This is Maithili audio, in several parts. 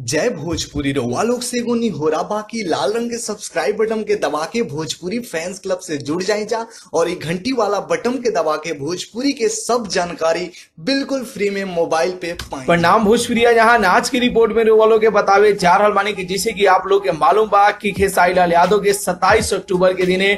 जय भोजपुरी रउआ लोग से एगो निहोरा बाकी लाल रंग के सब्सक्राइब बटन के दबा के भोजपुरी फैंस क्लब से जुड़ जाए जा और ये घंटी वाला बटन के दबा के भोजपुरी के सब जानकारी बिल्कुल फ्री में मोबाइल पे पाएं। प्रणाम भोजपुरिया, जहां आज की रिपोर्ट में रउआ लोग के बतावे जा रहल बानी कि जैसे कि आप लोग के मालूम बा कि खेसारी लाल यादव के 27 अक्टूबर के दिने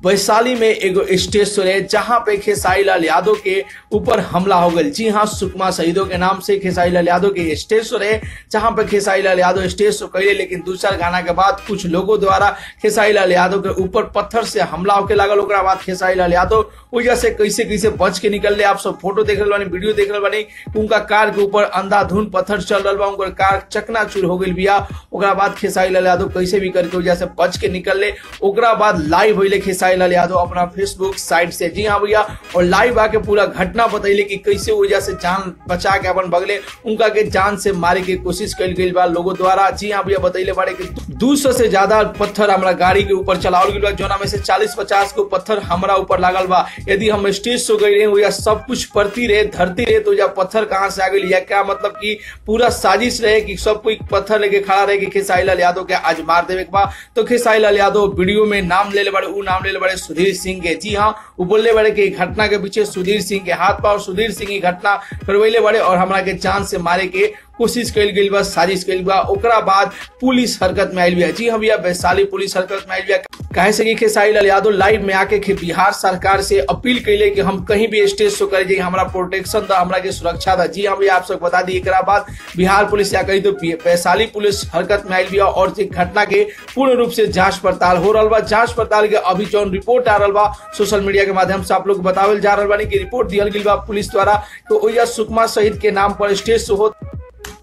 वैशाली में एगो स्टेज शो रहे जहां पे खेसारी लाल यादव के ऊपर हमला हो गई। जी हाँ, सुकमा शहीदों के नाम से खेसारी लाल यादव के स्टेज शो रहे जहां पे खेसारी लाल यादव स्टेज शो कैले, लेकिन दो चार गाना के बाद कुछ लोगों द्वारा खेसारी लाल यादव के ऊपर पत्थर से हमला होके लागल। ओकरा बाद खेसारी लाल यादव वजह से कैसे कैसे बच के निकलले। आप सब फोटो देख रहे बानी, वीडियो देख रहे बानी, उनका कार के ऊपर अंधाधुन पत्थर चल रहा बा, उनकर कार चकनाचूर हो गई बिया। ओकरा बाद खेसारी लाल यादव कैसे भी करके वजह से बच के निकलले। ओकरा बाद लाइव होइले खेसारी लाल यादव अपना फेसबुक साइट से। जी हाँ भैया, और लाइव आके पूरा घटना बतैले कि कैसे वजह से जान बचा के अपन बगले उनका के जान से मारे के कोशिश कल गई बा लोगों द्वारा। जी हाँ भैया, बतैले बाड़े कि 200 से ज्यादा पत्थर हमरा गाड़ी के ऊपर चलावल गइल बा, जोना में से 40-50 को पत्थर हमरा ऊपर लागल बा। यदि हम स्टेज सो गई रहे या सब कुछ पड़ती रहे धरती रहे तो या पत्थर कहाँ से आ गई, या क्या मतलब कि पूरा साजिश रहे कि सब कोई पत्थर लेके खड़ा रहे कि खेसारी लाल यादव के आज मार देवे के बा। तो खेसारी लाल यादव वीडियो में नाम ले बड़े, उ नाम ले बड़े सुधीर सिंह के। जी हाँ, वो बोलने बड़े कि घटना के पीछे सुधीर सिंह के हाथ पा और सुधीर सिंह की घटना करवैले बड़े और हमरा के जान से मारे के कोशिश कल गई बा, साजिश कल बा। ओकरा बाद पुलिस हरकत में आयल बिया। जी हाँ भैया, वैशाली पुलिस हरकत में आयल बिया। काहे से कि खेसारी लाल यादव लाइव में आके बिहार सरकार से अपील कैले कि हम कहीं भी स्टेज शो करे जाए, हमरा प्रोटेक्शन दा, हमरा के सुरक्षा दा। जी हाँ भैया, आप सब बता दी एकरा बाद बिहार पुलिस या कही तो वैशाली पुलिस हरकत में आयल बिया और घटना के पूर्ण रूप से जांच पड़ताल हो रहा बा। जांच पड़ताल के अभी जौन रिपोर्ट आ रहा बा सोशल मीडिया के माध्यम से आप लोग बतावल जा रहा बानी कि रिपोर्ट दियल गई बा पुलिस द्वारा तो ओइजा सुकमा शहीद के नाम पर स्टेज शो हो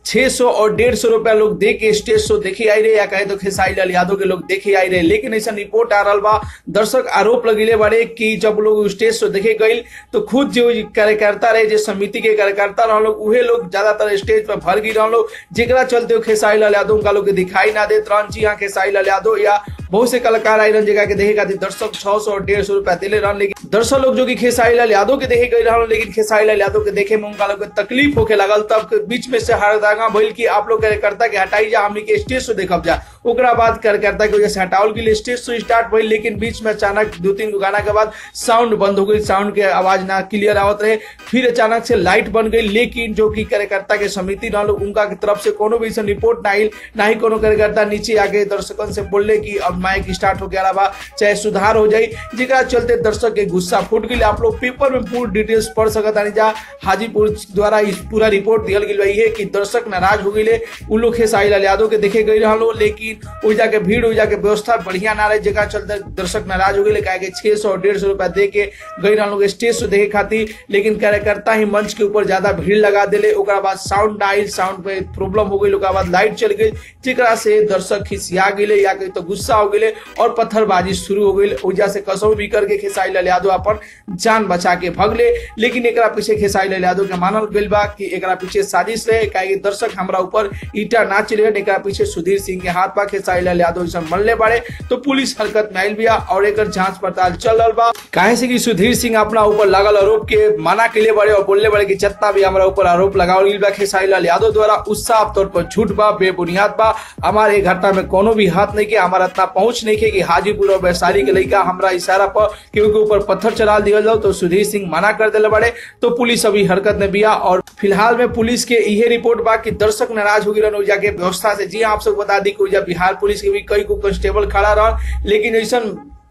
600 और 150 रुपया लोग दे के स्टेज शो देखे आई रहे या कहे तो खेसारी लाल यादव के लोग देखे आई रहे। लेकिन ऐसा रिपोर्ट आ रहा बा, दर्शक आरोप लगेले बाड़े कि जब लोग स्टेज शो देखे गई तो खुद जो कार्यकर्ता रहे, जो समिति के कार्यकर्ता रह लोग, उहे लोग ज्यादातर स्टेज पर भर गई रह लोग, जेकरा चलते खेसारी लाल यादव उनका लोग के दिखाई ना देत रहन। जी हाँ, खेसारी लाल यादव या बहुत से कलाकार आई रहन जगह के देखे खातिर दर्शक 600 और 150 रुपया दिले रहन, लेकिन दर्शक लोग जो कि खेसारी लाल यादव के देखे गए रहन, लेकिन खेसारी लाल यादव के देखे में उनका लोग के तकलीफ होके लागल। तब बीच में से हरदागा भइल कि आप लोग कार्यकर्ता के हटाई जा, हमनी के स्टेज शो देखब जा। ओकरा बाद कार्यकर्ता के वजह से हटावल गेल, स्टेज शो स्टार्ट भइल, लेकिन बीच में अचानक 2-3 गाना के बाद साउंड बंद हो गई, साउंड के आवाज ना क्लियर आवत रहे। फिर अचानक से लाइट बन गई, लेकिन जो कि कार्यकर्ता के समिति ना लोग उनका के तरफ से कोनो भी ऐसा रिपोर्ट ना आयल, ना ही कोनो कार्यकर्ता नीचे आके दर्शकन से बोलले कि अब माइक स्टार्ट हो गया बा, चाहे सुधार हो जाए, जेकरा चलते दर्शक के गुस्सा फूट गई। आप लोग पेपर में पूरी डिटेल्स पढ़ सकत आनी जा। हाजीपुर द्वारा इस पूरा रिपोर्ट दियल गई है कि दर्शक नाराज हो गए, उन लोग खेसारी लाल यादव के देखे गए रहा, लेकिन ओइजा के भीड़ ओइजा के व्यवस्था बढ़िया ना रहे, जेकरा चलते दर्शक नाराज हो गए। काहे कि 600 और 150 रुपया दे के गई रहा लोग स्टेज शो देखे खातिर, लेकिन कार्यकर्ता ही मंच के ऊपर ज्यादा भीड़ लगा दिले। ओकरा बाद साउंड ना आयल, साउंड पे प्रॉब्लम हो गई, ओकरा बाद लाइट चल गई, जेकरा से दर्शक खिसिया गए या कहीं तो गुस्सा हो गए और पत्थरबाजी शुरू हो गई। ओइजा से कसौ भी करके खेसारी लाल यादव अपन जान बचा के भगले, लेकिन एकरा पीछे खेसारी लाल यादव के मानल गइल बा कि एकरा पीछे साजिश रहे, काहे कि दर्शक हमरा ऊपर ईटा ना चले, एकरा पीछे सुधीर सिंह के हाथ बा, खेसारी लाल यादव ऐसा मरले बाड़े। तो पुलिस हरकत में आयल बिया और एकर जांच पड़ताल चल रहा बा। काहे से कि सुधीर सिंह अपना ऊपर लागल आरोप के मना के बाड़े और बोलले बाड़े कि जितना भी हमरा ऊपर आरोप लगावल गइल बा खेसारी लाल यादव द्वारा उ साफ तौर पर झूठ बा, बेबुनियाद बा, हमारे घटना में कोनो भी हाथ नहीं के, हमारा इतना पहुंच नहीं के कि हाजीपुर और वैशाली के लड़का हमरा इशारा पर केहू के ऊपर पत्थर चला दिया जाओ। तो सुधीर सिंह मना कर दिले बाड़े, तो पुलिस अभी हरकत में बिया और फिलहाल में पुलिस के इहे रिपोर्ट बा कि दर्शक नाराज हो गए ओइजा के व्यवस्था से। जी आप सब बता दी कि ओइजा बिहार पुलिस के भी कई को कांस्टेबल खड़ा रहा, लेकिन ऐसा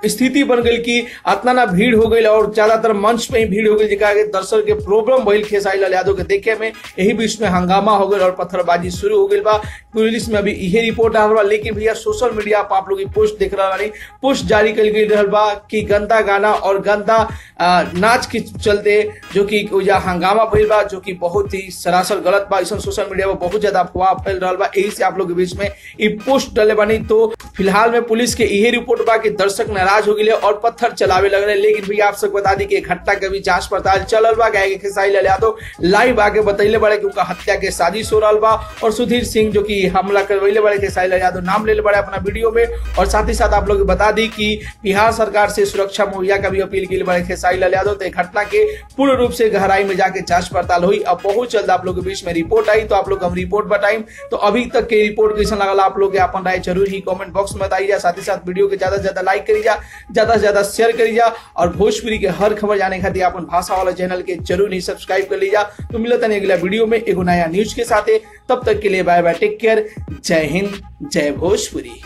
स्थिति बन गई कि इतना ना भीड़ हो गई और ज्यादातर मंच पे ही भीड़ हो गई, जेकरा के दर्शक के प्रॉब्लम भइल खेसारी लाल यादव के देखे में। यही बीच में हंगामा हो गई और पत्थरबाजी शुरू हो गई बा। पुलिस में अभी यही रिपोर्ट आ रहा बा, लेकिन भैया सोशल मीडिया पर आप लोग पोस्ट देख रहा बानी, पोस्ट जारी कल गई रहल बा कि गंदा गाना और गंदा नाच के चलते जो कि ओइजा हंगामा भइल बा, जो कि बहुत ही सरासर गलत बा। ऐसा सोशल मीडिया पर बहुत ज्यादा अफवाह फैल रहा बा, यही से आप लोग के बीच में ई पोस्ट डले बानी। तो फिलहाल में पुलिस के यही रिपोर्ट बा कि दर्शक नाराज नाराज हो गए और पत्थर चलावे लगले। लेकिन भैया आप सबको बता दी कि घटना के भी जांच पड़ताल चलल बा। खेसारी लाल यादव लाइव आके बतैले बड़े कि उनका हत्या के साजिश हो रहा बा और सुधीर सिंह जो कि हमला करवैले बड़े खेसारी लाल यादव नाम ले बड़े अपना वीडियो में। और साथ ही साथ आप लोग बता दी कि बिहार सरकार से सुरक्षा मुहैया का भी अपील की बड़े खेसारी लाल यादव। तो घटना के पूर्ण रूप से गहराई में जाके जांच पड़ताल हुई। अब बहुत जल्द आप लोग के बीच में रिपोर्ट आई तो आप लोग हम रिपोर्ट बताई। तो अभी तक के रिपोर्ट कैसा लगल आप लोग के अपन राय जरूर ही कॉमेंट बॉक्स में बताइए। साथ ही साथ वीडियो के ज्यादा से ज्यादा लाइक करी जा, ज्यादा से ज्यादा शेयर करी जा और भोजपुरी के हर खबर जाने खातिर अपन भाषा वाला चैनल के जरूर ही सब्सक्राइब कर लीजा। तो मिलता है अगला वीडियो में एगो नया न्यूज के साथ, तब तक के लिए बाय बाय, टेक केयर, जय हिंद, जय भोजपुरी।